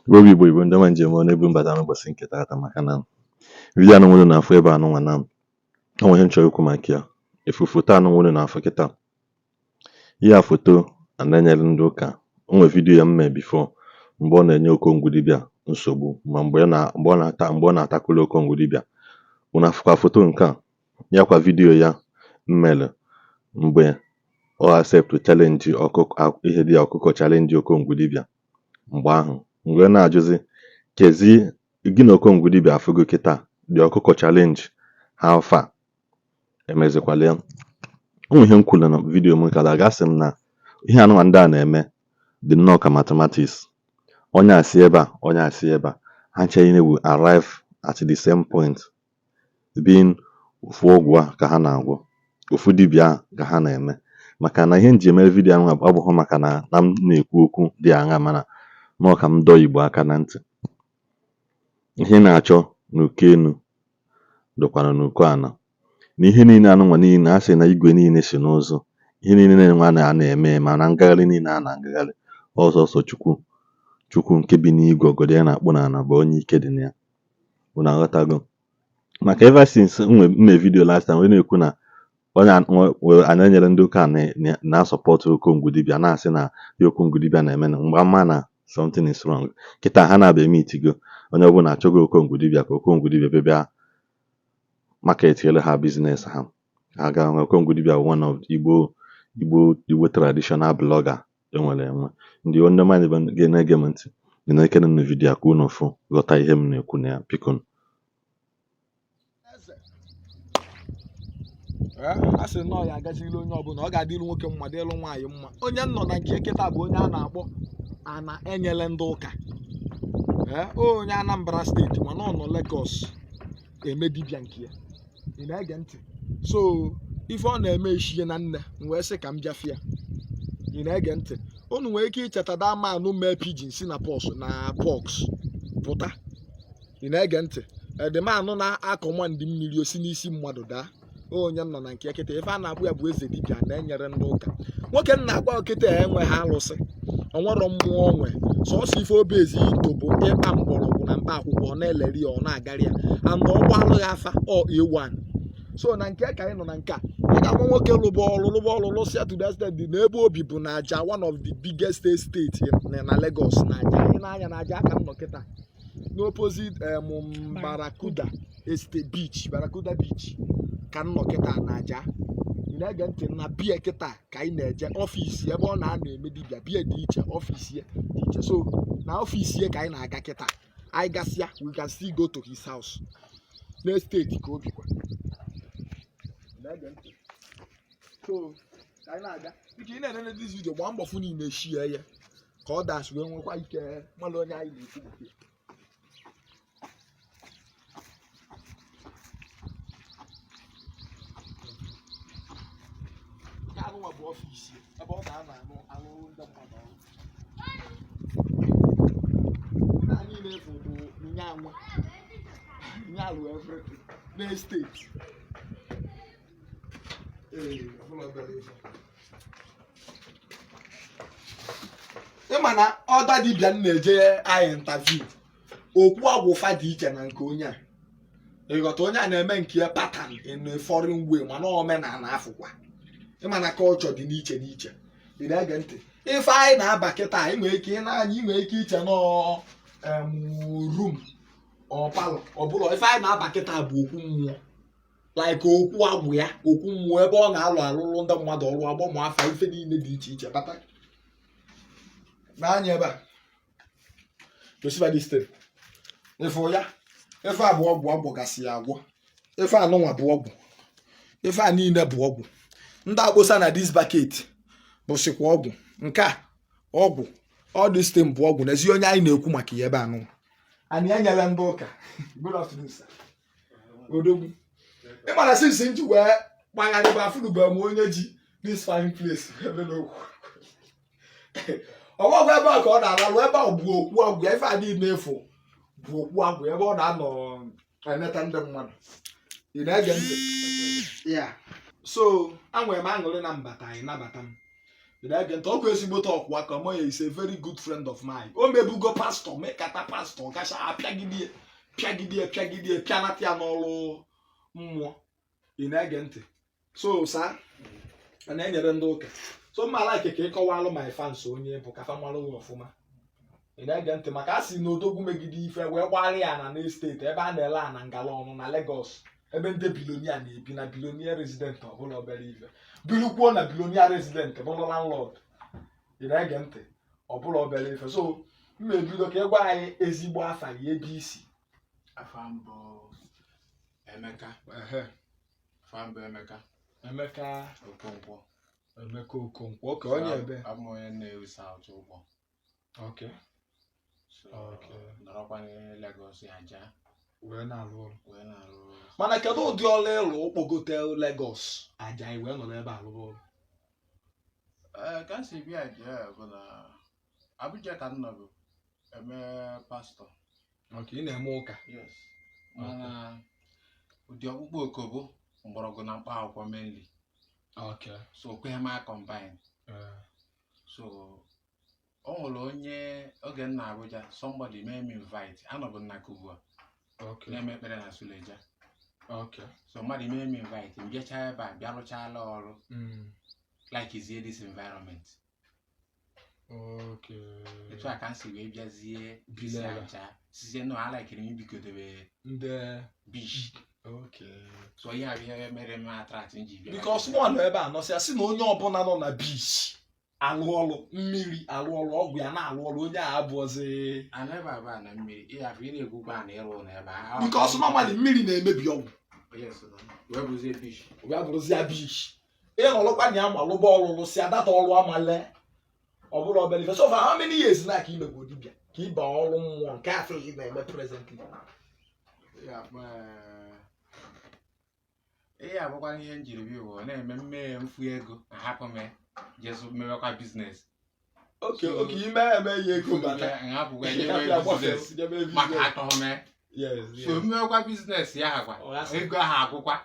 Igbo bụ Igbo, Igbo ndị ọma njem ọ na-ebu mbata n'ụbọchị nke taata maka na vidiyo anụ nwere na-afụ ebe anụnwa na o nwere ihe m chọrọ ikwu maka ya. Efu foto anụ nwere na-afụ kịta, ihe a foto a na-enyere ndị ụka. O nwere vidiyo ya m mee before mgbe ọ na-enye Okongwu dibịa nsogbu, ma mgbe ọ na-ata, mgbe ọ na-atakwuru Okongwu dibịa. Unu afụkwa foto nke a, ya kwa vidiyo ya m mere mgbe ọ accept challenge ọkụkọ, ihe dị ọkụkọ challenge Okongwu dibịa. Mgbe ahụ m wee na-ajụzi, kezi gị na Okongwu dibịa afụgo kịta dị ọkụkọ challenge how far emezikwala ya? O nwere ihe m kwuru na vidiyo m kara aga, sị m na ihe anụnwa ndị a na-eme dị nnọọ ka mathematics. Onye a si ebe a, onye a si ebe a, ha ncha niile will arrive at the same point, being ofu ọgwụ a ka ha na-agwọ, ofu dibịa ahụ ka ha na-eme. Maka na ihe m ji eme vidiyo ahụ abụghị maka na m na-ekwu okwu dị aṅa, mana nọọ ka m dọọ Igbo aka na ntị. Ihe ị na-achọ n'uko enu dịkwanụ n'uko ana, na ihe niile anụnwa niile a sị na igwe niile si n'ụzụ, ihe niile na-enwe a na-eme, ma na ngagharị niile a na-agagharị, ọsọsọ Chukwu, Chukwu nke bi n'igwe, ọgọdọ ya na-akpụ n'ala, bụ onye ike dị na ya. Unu aghọtago? Maka ever since m mee vidiyo last time wee na-ekwu na onye a na-enyere ndị ụka na-asupport Okongwu dibịa, na-asị na ihe Okongwu dibịa na-eme na mgbe ama na something is wrong. Kịta ha na-abịa emitigo, onye ọbụla achọghị Okongwu dibịa ka Okongwu dibịa bịa bịa market ha business ha. Ha ga Okongwu dibịa bụ one of Igbo traditional blogger enwere enwe. Ndị mmadụ na-ege m ntị na-ekene na vidiyo a ka unu fụ ghọta ihe m na-ekwu na ya, biko. A sị na ọ ya agaziri onye ọbụla, ọ ga-adịrụ nwoke mma, dịrụ nwaanyị mma. Onye nọ na nke kịta bụ onye a na-akpọ ana enyele ndị ụka, onye Anambra steeti, mana ọ nọ Lagos eme dibịa nke ya. Ị na-ege ntị? So ife ọ na-eme eshie na nne m wee sị ka m bịafịa. Ị na-ege ntị? Unu nwere ike icheta that man mee pidgin si na pos na pox pụta. Ị na-ege ntị? The man na-acommand mmiri osi n'isi mmadụ daa, onye nọ na nke kịta, ife a na-akpụ ya bụ eze dibịa na-enyere ndị ụka. Nwoke nna agwa kịta enweghị alụsị, onwero mmụọ onwe, sọsọ ife obi ezi ito bụ ịkpa mgbọrọgwụ na mkpa akwụkwọ. Ọ na-eleri ya, ọ na-agarị ya, and ọ gbalụ ya afa ọ A1. So na nke ka anyị nọ na nke a, ị ga-agwa nwoke lụba ọrụ, lụba ọrụ, lụsịa to the extent na ebe obi bụ na Aja, one of the biggest estate na Lagos, na Aja. Ị na-anya na Aja aka m nọ kịta, n'opposite Barracuda Estate Beach, Barracuda Beach ka m nọ kịta na Aja. Ị na-ege ntị? Na bie kịta ka anyị na-eje ọfisi ebe ọ na-anọ eme dibịa. Bie dị iche, ọfisi ya dị iche. So na ọfisi ya ka anyị na-aga kịta. Anyị gasịa, we can still go to his house n'estate ka o bikwa. Ị na-ege ntị? So ka anyị na-aga. Biko, ị na-enene this video, gbaa mbọ fụ na ị na-eshare ya ka ọ das wee nwekwa ike malụ onye anyị na-ekwu maka ya. Nke anụnwa bụ ọfisi ebe ọ na-anọ anụ alụ ndị mmadụ ọrụ. Ndị a niile bụ nyanwa nyalụ everything n'estate. Ee, ọbụla obere ife. Ịma na ọda dibịa m na-eje anyị interview, okwu agwụ fa dị iche na nke onye a. Ịghọta? Onye a na-eme nke ya pattern in a foreign way, mana omenala afụkwa. Ịma na culture dị n'iche n'iche. Ị na-ege ntị? Ife anyị na-aba kịta, ị nwere ike ị na-anya, ị nwere ike iche nọ room or parlour. Ọ bụla ife anyị na-aba kịta bụ okwu mmụọ, like okwu agwụ ya, okwu mmụọ ebe ọ na-alụ alụlụ ndị mmadụ ọrụ, agbamụ afa, ife niile dị iche iche. Bata n'anya ebe a, gosiba this thing. Ife ya, ife a bụ ọgwụ agwọgasị ya agwọ. Ife anụnwa bụ ọgwụ, ife a niile bụ ọgwụ. Ndị akposa na this bucket bụsịkwa ọgwụ. Nke a ọgwụ, all this thing bụ ọgwụ. N'ezi onye anyị na-ekwu maka ya ebe anụnwa, anyị enyela ndị ụka. Good afternoon, sir. Odogwu, ị mara since m ji wee gbagharịba, afụnụbe m onye ji this fine place ebe n'okwu ọgbọgwụ ebe a ka ọ na-alalụ. Ebe a bụ okwu agwụ ya. Ife a niile efu bụ okwu agwụ ebe ọ na-anọ eneta ndị mmadụ. Ị na-ege ntị ya? So anwere m aṅụrị na mbata anyị nabata m. Ị na-ege ntị? Ọkwa ezigbote ọkwụ aka mụ ya. Is a very good friend of mine. O mebugo pastor, mekata pastor kacha apịagidie, pịagidie, pịagidie, pịanata ya n'ọrụ mmụọ. Ị na-ege ntị? So sa a na-enyere ndị ụka. So mma like ka ị kọwalụ my fans onye bụ, ka fa malụ gị ọfụma. Ị na-ege ntị? Maka a sị na odogwu megide ife wee gbara ya na n'estate ebe a na-ele ana ngala ọnụ na Lagos, ebe ndị billionaire na-ebi na billionaire resident ọbụla, obere ife bilukwuo na billionaire resident bụrụ landlord. Ị na-ege ntị? Ọbụla obere ife. So m ebido ka ị gwa anyị ezigbo afa gị, ebe isi. Afa mbụ Emeka. Afa mbụ Emeka. Emeka. Okonkwo. Emeka Okonkwo, oke. Onye ebe? Abụ m onye Nnewi South Ụgbọ. So nọrọkwa na Lagos aja. Wee na-arụ ọrụ. Wee na-arụ. Mana kedu ụdị ọrụ ịlụ kpọgote Lagos aja anyị wee nọrọ ebe a rụrụ ọrụ? Ee, ka m si bịa aja bụ na Abuja ka m nọbụ eme pastor. Ok, ị na-eme ụka. Yes, mana ụdị ọkpụkpọ oku bụ mgbọrọgwụ na mkpa akwụkwọ mainly. So okweghị m combine. So o nwere onye oge m na Abuja, somebody mee m invite. Anọbụ m na Kubwa na-eme ekpere na Suleja. So mmadụ mee m invite, m bịachaa ebe a, bịa rụchala ọrụ, like zie this environment. Etu a ka m si wee bịazie. Bili si ebe a. Aja sizie no alikiri m ibikodebe ndị beach. So ihe a bụ ihe mere m attract m ji bịa. Because mụ nọ ebe a nọsịa sị na onye ọbụla nọ na beach alụ ọrụ mmiri, alụ ọrụ ọgwụ ya, na-alụ ọrụ, onye a abụọzi. Ana ebe a bụ ana mmiri, ịghafụ ị na-egwukwa na ịrụ ụlọ ebe a. Because normally mmiri na-emebi ọgwụ. Yes, wee bụzie beach. Wee bụrụzie beach, ịnọlụkwa na ya ma lụba ọrụ, lụsịa data ọrụ amale, ọ bụrụ obere ife. So for how many years na ka imegbo dibịa ka ịba ọrụ mmụọ nke afọ ị na-eme presently? Ya, ihe abụkwa ihe m jiri bịa ụwa na-eme mmehie mfu ego, ahapụ m ya, jesu mewekwa business. Oke ime eme ya ego bata. Nhapụkwa jebe business maka atọghị m ya. So mmewekwa business ya hakwa ego ahụ agwụkwa,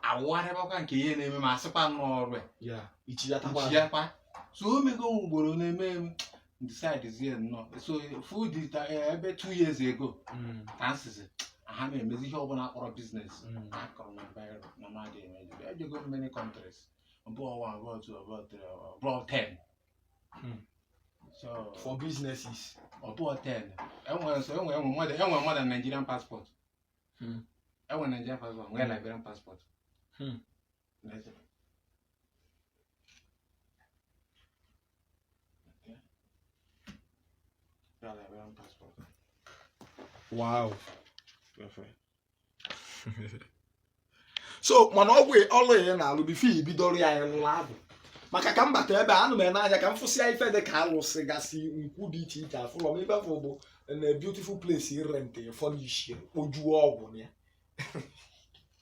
awụgharịbakwa nke ihe na-eme ma asịkwa n'ọrụ ya. Ya ichiyatakwa. Nchiakwa. So o mego m ugboro na-eme m decide zie nnọọ. So full ebe 2 years ago ka m sizi ha na-emezi ihe ọbụla akpọrọ business. Akọrọ m viral na mmadụ emeji ejego m many countries, ọbụọ one, ọbụọ two, ọbụọ three, ọbụọ 10. So For businesses. Ọbụọ 10. Enwere, so enwere mmadụ Nigerian passport. Enwere Nigerian passport, nwee Liberian passport. Nigeria. Okay. Yeah, Liberian passport. Perfect. So mana ọgwụ ọrụ ya na-alụ, before ibidoro ya, ịlụrụ abụ maka ka m bata ebe a, anụ m ene anya ka m fụsịa ife dị ka alụsị gasị nkwu dị iche iche. Afụlọ m ife fụ bụ na beautiful place, rent furnish, kpojuo ọgwụ na ya.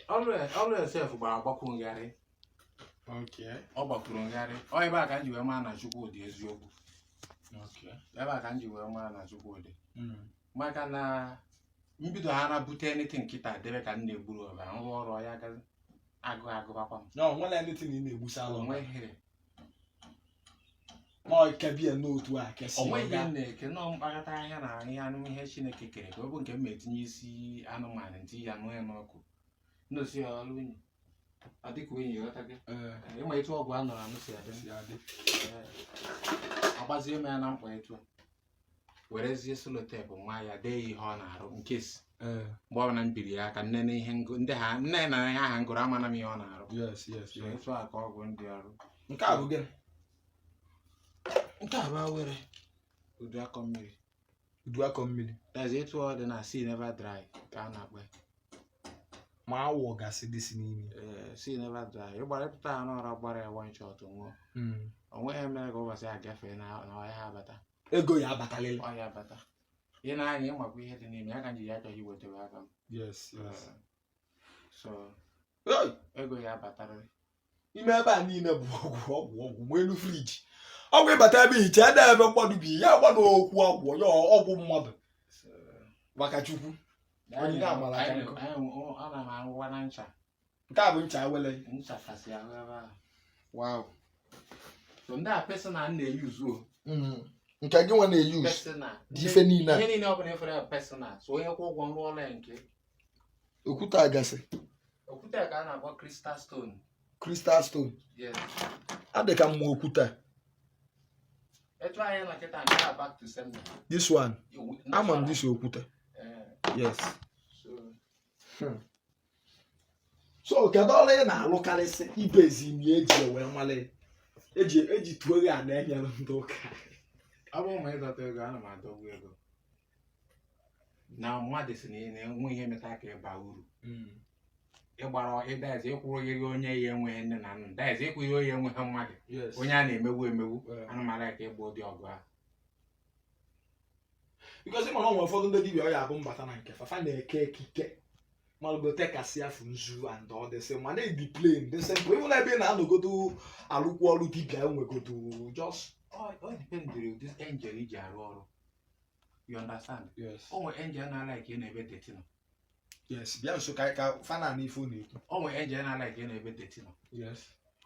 Ọrụ sef gbara agbakwu ngharị. Ọ gbakwuru ngharị. Ọ ebe a ka m ji wee maa na Chukwu dị eziokwu. Ebe a ka m ji wee maa na Chukwu dị, maka na mbido ha na bute anything nkịta debe ka m na-egburu ọba nrụ ọrụ ya gazi agụ agụbakwa m. No nwere anything ị na-egbusa alụ? Onweghị. Ma kebie n'otu a kesi. Onweghị ihe m na-eke nọọ mkpakọta ahịa na ihe anụ, ihe Chineke kere, ka ọ bụ nke m ma etinye isi anụmanụ ntinye ya nụ ya n'ọkụ nnosi ya ọrụ unyi, ọ dịka unyi, ghọtago? Ịma etu ọgwụ a nọrọ anụ si adị. Si adị. Agbazie m ya na mkpa etu a, werezie sellotape nwa ya dee ya ihe ọ na-arụ nke si mgbe ọbụla m biri ya aka nne ihe ngụ ndị ha nne na ihe aha ngụrụ, amana m ihe ọ na-arụ. Yes. So etu a ka ọgwụ ndị ọrụ. Nke a bụ gịnị? Nke a bụ awere udu akọ mmiri. Udu akọ mmiri. That's etu ọ dị na sea never dry ka a na-akpọ ya. Ma awọ gasị dịsị n'ime. Ee, sea never dry, ịgbarịpụta ha n'ọra gbara ya one shot nwụọ. O nweghị mere ka ụbọchị a gafee na ọhịa abata. Ego ya abatalịla. Ọhịa abata, ị na-anya ịmakwa ihe dị n'ime ya ka m ji ya achọghị iwetebe aka m. So Hey! ego ya abatarịrị. Ime ebe a niile bụ ọgwụ, ọgwụ, ọgwụ, ma elu fridge ọgwụ. Ịbata ebe iche ede ebe mmadụ bi ya gbado okwu ọgwụ ya, ọgwụ mmadụ. So maka Chukwu onyinye amara ka nkụ. Ana m arụwa na ncha. Nke a bụ ncha awele. Ncha kasị ahụ ebe a. Wow. So ndị a personal m na-eyuzu o. Nke gị nwa na-eyuzu. Personal. Dị ife niile a. Ihe niile ọ bụla efere ya personal. So onye kwụ ụgwọ nrụ ọrụ ya nke. Okwute a gasị. Okwute a ka a na-akpọ crystal stone. Crystal stone. Yes. Adị ka mma okwute a. Etu anyị nọ kịta nke a back to sender. This one. Ama m this okwute. Yes. So So kedu ọrụ ị na-alụkarịsị ibezi m ya eji wee nwale eji tuo gị a na-enyere ndị ụka? Ọ bụrụ ma ịdọta ego, ana m adọgbu ego na mmadụ si na ị na-enwe ihe meta ka ịba uru ịgbara ịdazi ịkwụrụ gị onye ya enweghị nne na nna, dazi ịkwụ ihe onye enweghị mmadụ, onye a na-emegbu emegbu. Ana m ala ka ịgba ụdị ọgụ ahụ. Because ịma na ọ nwere ụfọdụ ndị dibịa ọ ya abụ mbata na nke fafa na-eke ekike malụgote kasị afụ nzu and all this, mana dị plain, dị simple, even ebe ị na-anọgodo alụkwu ọrụ dibịa enwegodo just Ọ dependịrị ụdị angel iji arụ ọrụ, you understand? Yes. O nwere angel na-ala ka ị na-ebe dirty nọ. Yes, bịa nso ka fana na ife ọ na-ekwu. O nwere angel na-ala ka ị na-ebe dirty nọ.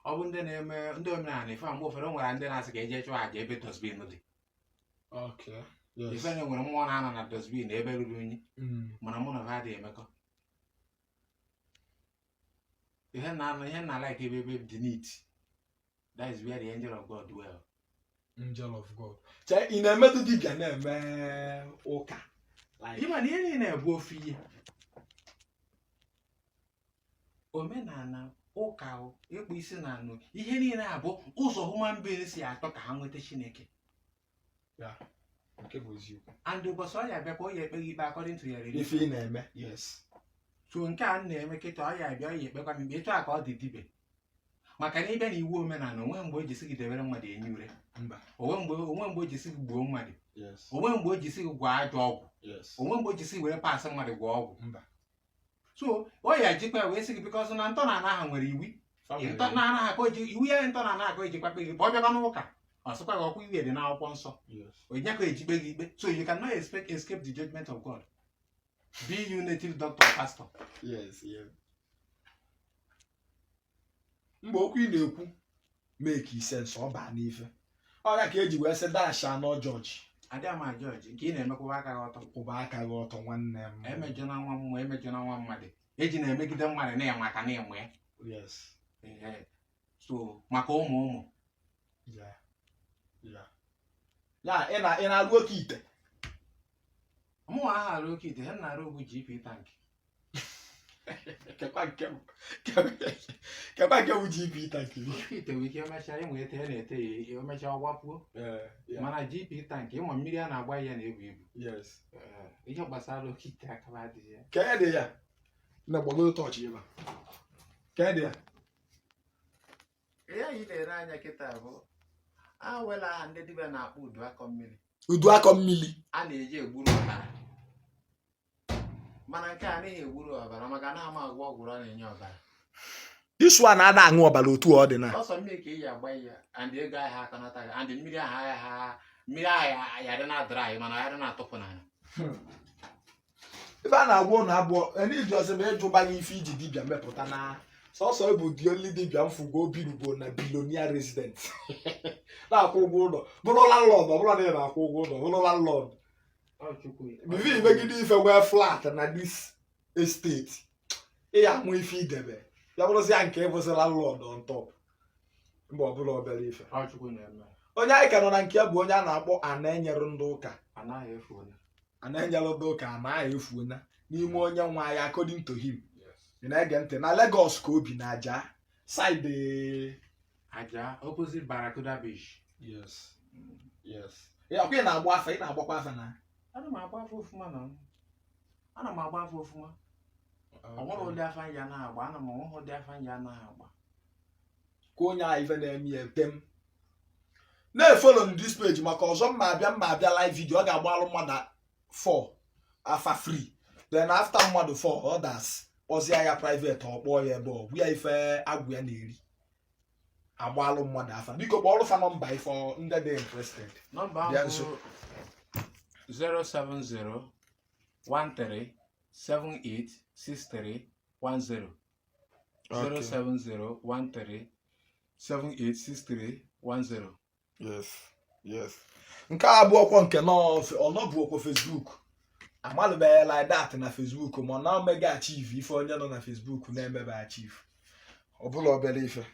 Ọ bụ ndị na-eme ndị omenala ife a, mgbe ụfọdụ o nwere ndị na-asị ka eje chụọ àjà ebe dustbin dị. Ife na nwere mmụọ na-anọ na dustbin ebe ruru unyi. Mana mụ na ha adịghị emekọ ihe na ihe na like ebe dị neat. That is where the angel of God dwell. Angel of God. Chee, ị na-emetụ dibịa na-eme ụka like Ịma na ihe niile bụ ofu ihe, omenala, ụka o, ịkpụ isi na anụ, ihe niile abụ ụzọ human being si atọ ka ha nweta Chineke. Nke bụ eziokwu. And ụbọchị ọ ya abịa ka ọ ya ekpe gị ikpe according to your religion. Ife ị na-eme, yes. So nke a m na-eme kịta, ọ ya abịa, ọ ya ekpekwa m ikpe. Etu a ka ọ dị dibịa, maka na ịbịa na iwu omenala, onwe mgbe o ji sị gị debere mmadụ enyi ure. Mba. Onwe mgbe o ji sị gị gbuo mmadụ. Onwe mgbe o ji sị gị gwọọ ajọ ọgwụ. Onwe mgbe o ji sị gị were pasị mmadụ gwọọ ọgwụ. Mba. So ọ ya jikwa ya wee sị gị because na ntọala ahụ nwere iwu ntọala ahụ ka o ji iwu ya, ntọala ahụ ka o jikwa kpe gị ikpe. Ọ bịakwa n'ụka, ọ sịkwa gị ọkwa iwu dị n'akwụkwọ nsọ. Onye ka ejikpe gị ikpe? So you cannot expect escape the judgment of God, be you native doctor or pastor. Yes, mgbe okwu ị na-ekwu make sense, ọ baa n'ife ọ ya ka eji wee sị dash anọ jọji. Adịghị ama jọji nke ị na-emekwụwa aka gị ọtọ. Kwụba aka gị ọtọ, nwanne m. Emejọna nwa mmụọ, emejọna nwa mmadụ, eji na-emegide mmadụ na-enwe aka na-enwe ya. Ehe. So maka ụmụ ụmụ. Ya ị na-alụ oke ite? Mụnwa aha arụ oke ite, ha na-arụ bụ GP tank. Kekwa nke bụ GP tank? Oke ite nwere ike emechaa ịnwe ete ya na-ete ya, emechaa ọgbapuo. Mana GP tank, ịma mmiri a na-agba ya na-ebu ibu. Ee, ihe gbasara oke ite akaba adịghị ya. Ka dị ya na gbagodo tọọchị ebe a, ka dị ya. Ihe anyị na-ere anya kịta bụ awela aha ndị dibịa na-akpọ udu akọ mmiri. Udu akọ mmiri. A na-eji egburu ọbara, mana nke a anaghị egburu ọbara maka na ama agwọ ọgwụrụ, ọ na-enye ọbara. This one na-ada aṅụ ọbara otu ọ dị na. Ọsọ mmiri ka ị ji agba ya and ego ahịa akọnata gị and mmiri ahụ ahịa ha mmiri ahụ ya dị na dry, mana ya dị na-atụpụ n'ala. Ife a na-agwa ụnụ abụọ iji ọzọ ma ịjụba gị ife iji dibịa mepụta na sọsọ ịbụ the only dibịa mfugo obirugo na billionaire resident na-akwụ ụgwọ ụlọ, bụrụ landlord. Ọ bụrụ na ị na-akwụ ụgwọ ụlọ, bụrụ landlord. Ọ Chukwu. Before imegide ife nwee flat na this estate, ị ya amụ ife idebe ya bụrụzi ya nke ịbụzi landlord on top mgbe ọbụla obere ife. Ọ Chukwu na-eme. Onye anyị ka nọ na nke ya bụ onye a na-akpọ ana enyere ndị ụka. Anaghị efu onye. Ana enyere ndị ụka, anaghị efuona n'ime onye nwe anyị according to him. Ị na-ege ntị? Na Lagos ka obi na aja side. Aja, opposite Barracuda Beach. Yes, ọkwa ị na-agba afa, ị na-agbakwa afa na Ana m agba afa ofuma, na ana m agba afa ofuma. Ọ nwere ụdị afa ya na-agba, ana m onweghị ụdị afa ya anaghị agba. Ka onye ahụ ife na-eme ya tem na-efollow m this page maka ọzọ mma abịa live video, ọ ga-agba alụ mmadụ 4 afa free, then after mmadụ 4 others, kpọzie ya private, ọ kpọọ ya ebe ọ bụ ya ife agwụ ya na-eri agbalụ mmadụ afa. Biko kpọọrụ fa nọmba ife ndị dị interested. Nọmba Bịa ahụ nso. bụ 070 13 78 63 10. 070 13 78 63 10. Yes, nke a bụ ọkwọ nke ọnọbụ ọkwọ Facebook amalụbeghị like that na Facebook, ma ọ na omega achieve ife onye nọ na Facebook na-emebe achieve. Ọ bụla obere ife,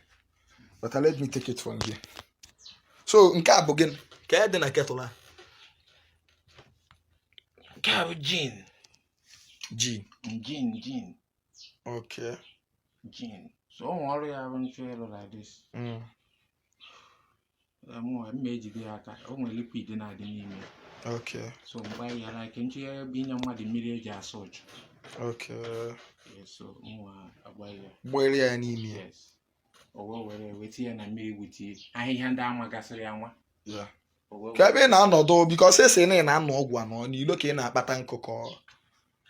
but let me take it from here. So nke a bụ gịnị ka e dị na kettle a? Nke a bụ gin. Gin? Gin, gin. Gin. So o nwere ọrụ ya bụ nchọ ịlụ like this. Mụ mma ejide ya aka, o nwere liquid na-adị n'ime. So mgbe ya like nchọ ya bụ inye mmadụ mmiri eji asa ụchụ. Yes, so mụnwa agba ya. Gbere ya n'ime ya. Yes, o wee were wee tinye na mmiri with ahịhịa ndị anwa gasịrị anwa. O wee Ka ebe ị na-anọdụ, because esi na ị na-anọ ọgwụ anọ n'ilo ka ị na-akpata nkụ ka ọ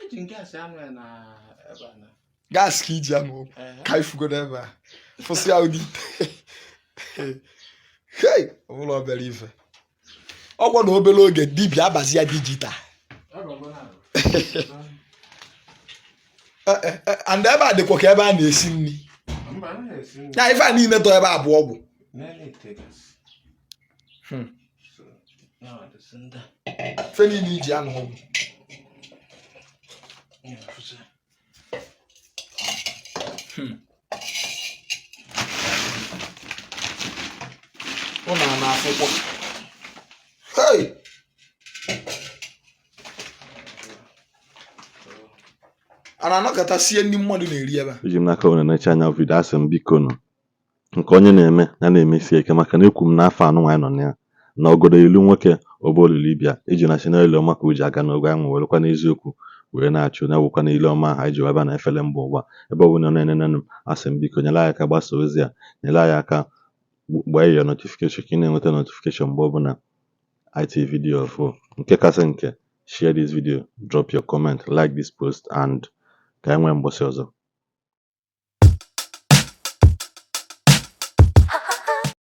Eji nke asị anụ ya na ebe a na Gas ka iji anọ ọgwụ? Ehe. Ka ifugodo ebe a fụsị ya ụdị ite. Hey, ọ bụla obere ife, ọgwọ na obere oge dibịa abazi ya digital. Ọ bụ na And ebe a dịkwa ka ebe a na-esi nri. Mba, anaghị esi nri. Ya ife a niile tọ ebe a bụ ọgwụ. N'elu ite gasị. So, ya dịsị ndị a. Ife niile iji anọ ọgwụ. Ya fụsị. Ụnụ a na-afụkwa. Hey! A na-anọkọta sie ndị mmadụ na-eri ebe a. Eji m n'aka unu na-eche anya video. Asị m, biko nụ, nke onye na-eme ya na-emesi ike, maka na ekwu m n'afọ anụ anyị nọ na ya na ogodo ilu nwoke obe olulu ịbịa iji na chinel ọma ka o ji aga n'ogo anyị werekwa n'eziokwu wee na-achụ na-ewekwa n'ile ọma ahụ anyị ji wee bịa na efere mba ụwa. Ebe ọ bụla ọ na-enene m, asị m, biko nyere anyị aka gbasa ozi a, nyere anyị aka gbaa ya notification ka ị na-enweta notification mgbe ọbụla IT video ọfụ. Nke kasị nke, share this video, drop your comment, like this post, and ka anyị nwee mbọsị ọzọ.